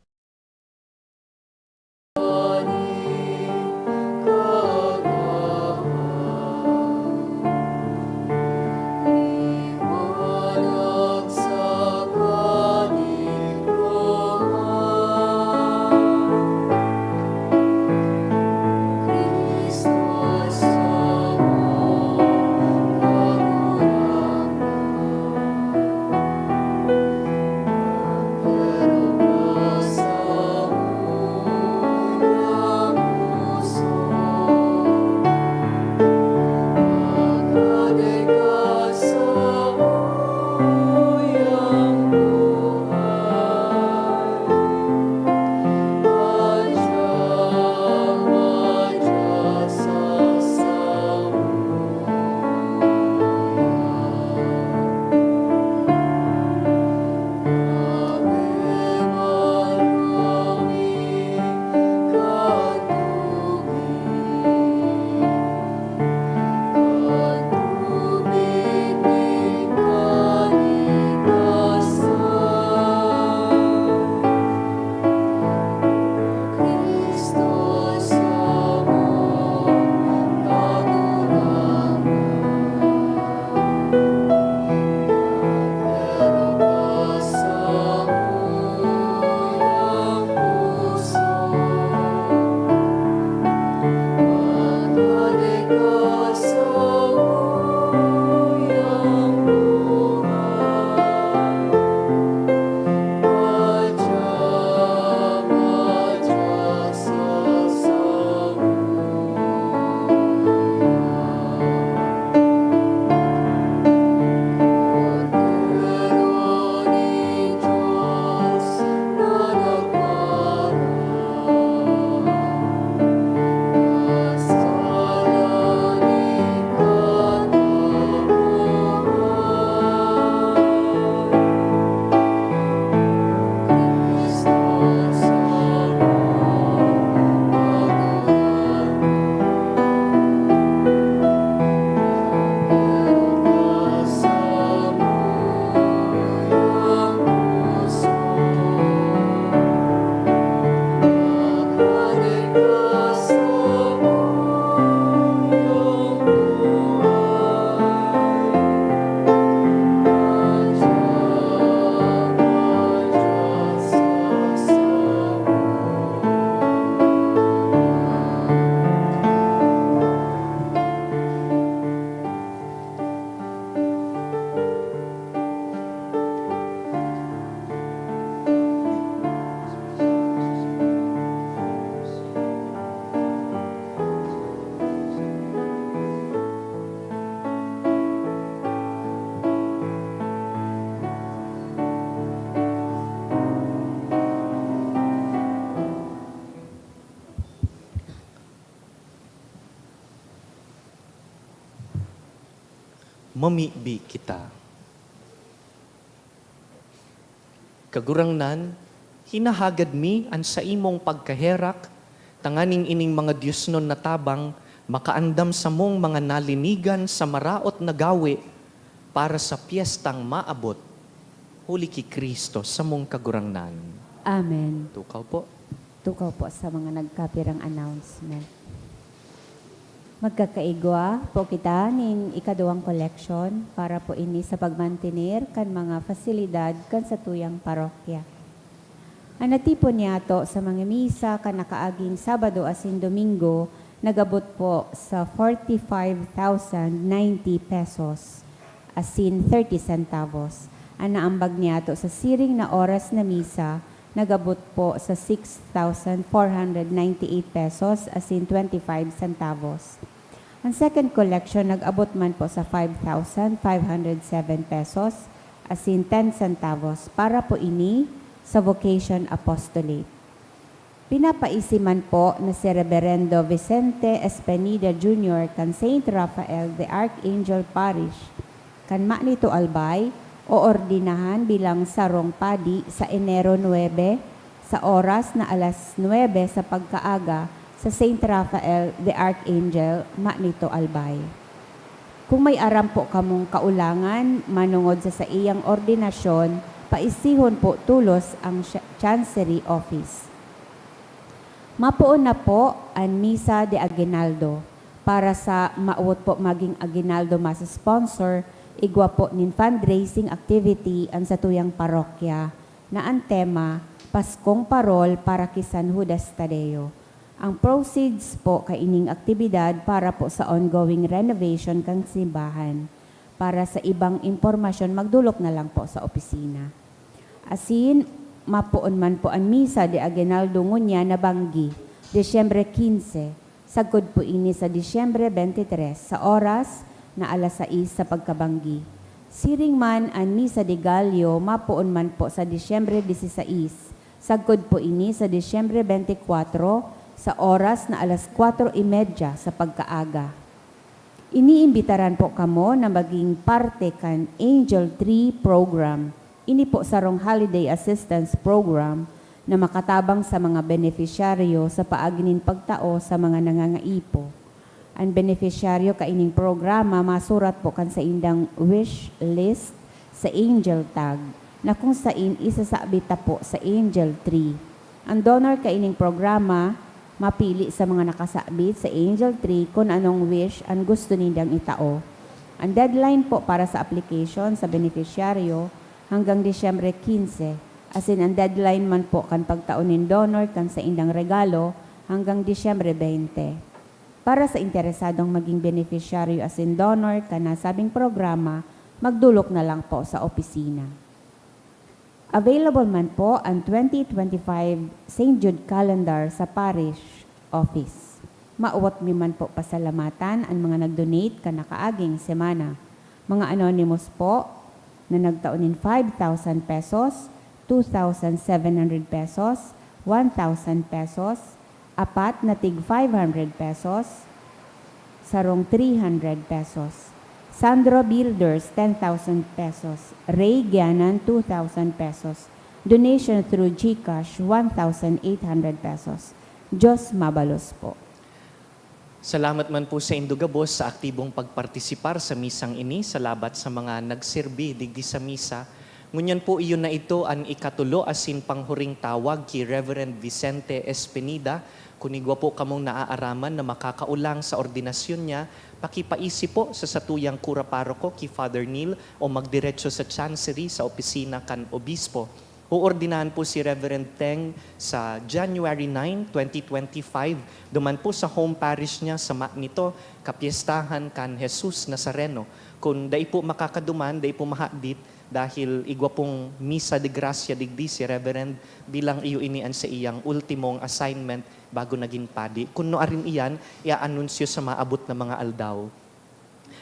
Mamibi kita. Kagurangnan, hinahagad mi an saimong pagkaherak, tanganing ining mga diosnon na tabang makaandam samong mga nalinigan sa maraot na gawe para sa pyestang maabot, huli ki Cristo, samong Kagurangnan. Amen. Tukaw po. Tukaw po sa mga nagkapirang announcement. Magkakaigwa po kita nin ikaduwang koleksyon para po ini sa pagmantener kan mga fasilidad kan satuyang parokya. An natipon niyato sa mga misa kan nakaaging Sabado asin Domingo nagabot po sa forty-five thousand ninety pesos asin thirty centavos. An naambag niyato sa siring na oras na misa nagabot po sa six thousand four hundred ninety-eight pesos asin twenty-five centavos. Ang second collection nag-abot man po sa five thousand five hundred seven pesos asin ten centavos para po ini sa Vocation Apostolate. Pinapaisi man po na si Reberendo Vicente Espenida Junior kan Saint Raphael the Archangel Parish kan Manito, Albay, oordinahan bilang sarong padi sa Enero nuebe, sa oras na alas nuebe sa pagkaaga, sa Saint Raphael the Archangel, Manito, Albay. Kung may aram po kamong kaulangan manongod sa saiyang ordinasyon, paisihon po tolos ang Cha-, Chancery Office. Mapoon na po an Misa de Aguinaldo. Para sa mawot po magin aguinaldo masponsor, igwa po nin fundraising activity an satuyang parokya na an tema, Paskong Parol para ki San Judas Tadeo. Ang proceeds po kaining aktibidad para po sa ongoing renovation kan simbahan. Para sa ibang impormasyon, magdolok na lang po sa opisina. Asin, mapoon man po an Misa de Aguinaldo ngunyan na banggi, Disyembre quince, sagkod po ini sa Disyembre twenty-three, sa oras na alas sais sa pagkabanggi. Siring man an Misa de Gallo, mapoon man po sa Disyembre dieciséis, sagkod po ini sa Disyembre twenty-four, sa oras na alas kwatro y medya sa pagkaaga. Iniimbitaran po kamo na maging parte kan Angel Tree Program. Ini po sarong holiday assistance program na makatabang sa mga benepisyaryo sa paagi nin pagtao sa mga nangangaipo. An benepisyaryo kaining programa masurat po kan saindang wish list sa Angel Tag, na kung sain isasabit ta po sa Angel Tree. An donor kaining programa mapili sa mga nakasabit sa Angel Tree kun anong wish an gusto nindang itao. An deadline po para sa application sa benepisyaryo hanggang Disyembre quince, asin an deadline man po kan pagtao nin donor kan saindang regalo hanggang Disyembre twenty. Para sa interesadong maging benepisyaryo asin donor kan nasabing programa, magdolok na lang po sa opisina. Available man po an twenty twenty-five Saint Jude Calendar sa Parish Office. Mawot mi man po pasalamatan an mga nag-donate kan nakaaging semana. Mga anonymous po na nagtao nin five thousand pesos, two thousand seven hundred pesos, one thousand pesos, apat na tig five hundred pesos, sarong three hundred pesos. Sandro Builders, ten thousand pesos. Ray Gianan, two thousand pesos. Donation through GCash, one thousand eight hundred pesos. Diyos mabalos po. Salamat man po saindo gabos sa aktibong pagpartisipar sa misang ini, salabat sa mga nagserbi digdi sa misa. Ngunyan po, iyo na ito an ikatulo asin panghuring tawag ki Reverend Vicente Espinida. Kun igwa po kamong naaaraman na makakaolang sa ordinasyon niya, pakipaisi po sa satuyang kura paroko ki Father Neil o magdiretso sa chancery sa opisina kan obispo. Oordinahan po si Reverend Teng sa January nine, twenty twenty-five, duman po sa home parish niya sa Manito, kapyestahan kan Jesus Nazareno. Kun dai po makakaduman, dai po mahadit, dahil igwa pong misa de gracia digdi si Reverend, bilang iyo ini an saiyang ultimong assignment bago nagin padi. Kun nuarin iyan, i-aanunsyo sa maabot na mga aldaw.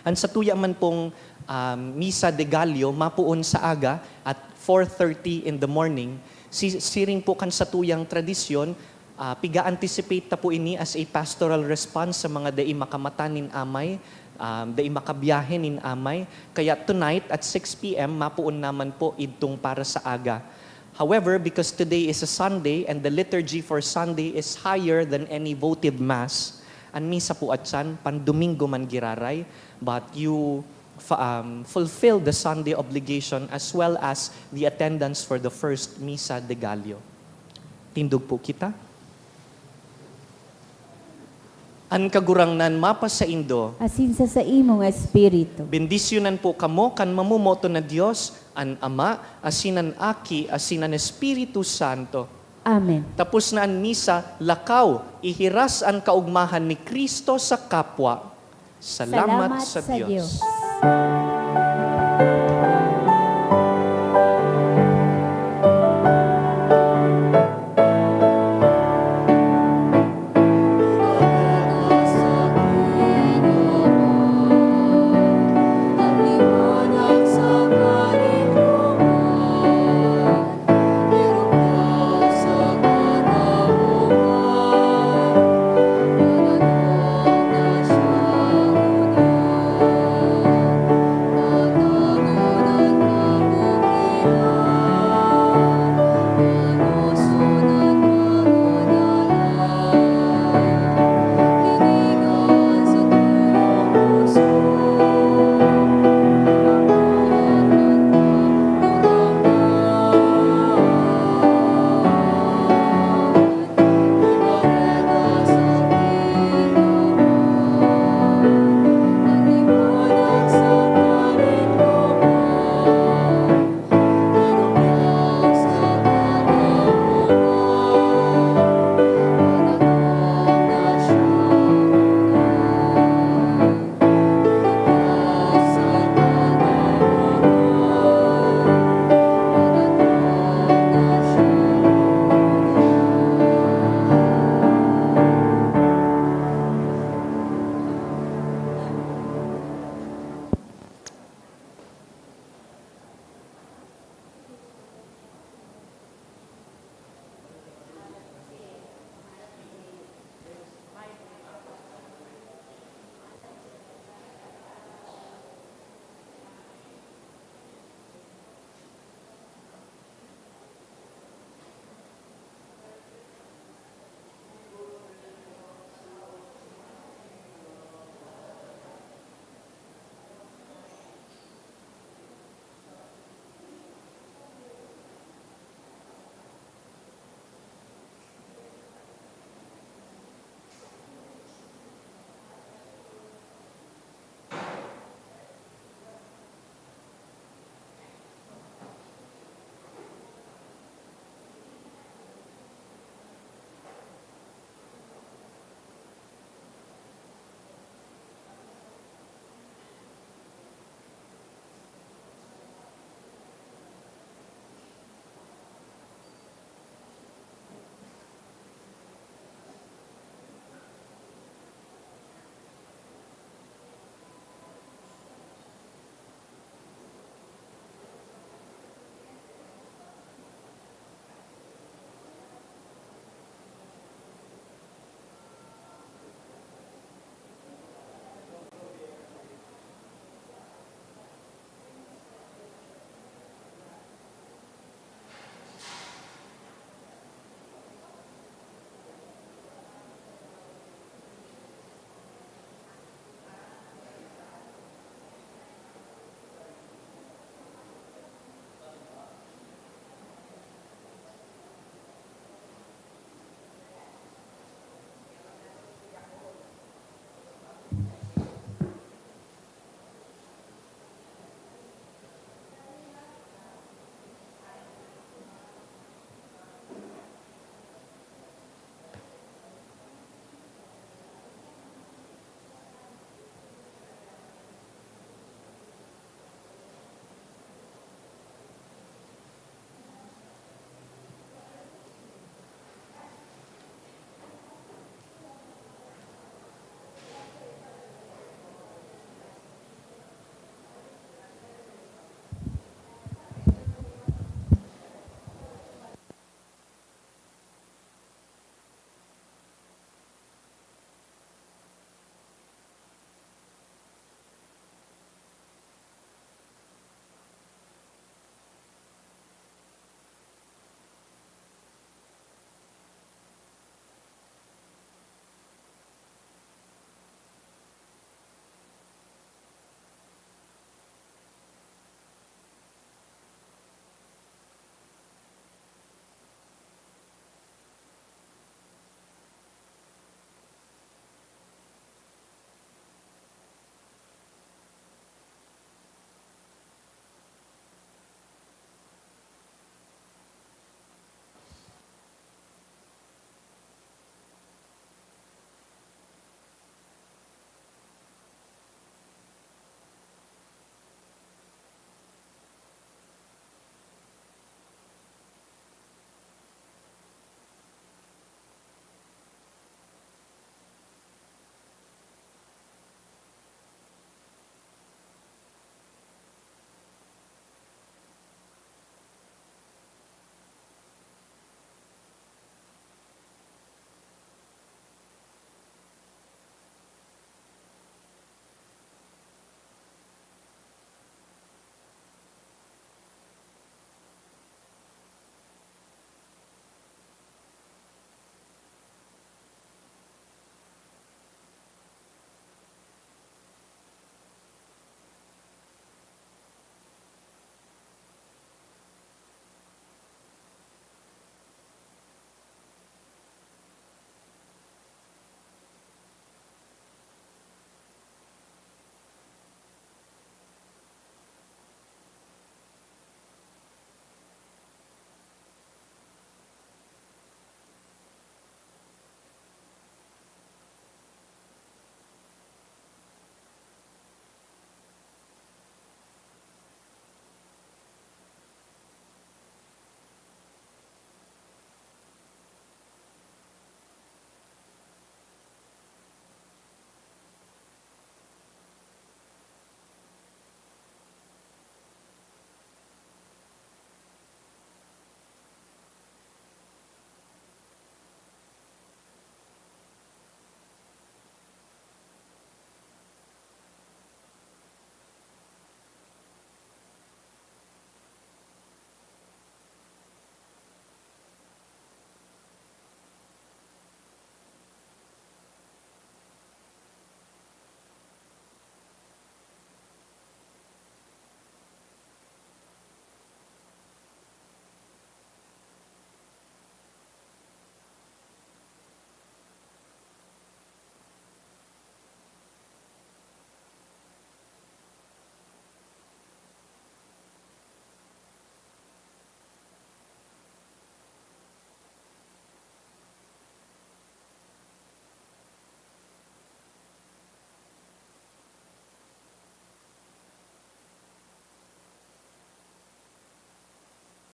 An satuya man pong, um, Misa de Gallo mapoon sa aga at four thirty in the morning. Si-, siring po kan satuyang tradisyon, ah, piga-anticipate ta po ini as a pastoral response sa mga dai makamatan nin amay, Um, dai makabiyahe nin amay. Kaya tonight at six p m, mapoon naman po idtong para sa aga. However, because today is a Sunday and the liturgy for Sunday is higher than any votive mass, an misa po atyan, pan-Domingo man giraray, but you fa- um, fulfill the Sunday obligation as well as the attendance for the first Misa de Gallo. Tindog po kita. An Kagurangnan mapasaindo. Asin sa saimong espiritu. Bendisyonan po kamo kan mamomoton na Dios, an Ama, asin an Aki, asin an Espiritu Santo. Amen. Tapos na an misa, lakaw, ihiras an kaogmahan ni Kristo sa kapwa. Salamat, sa Dios.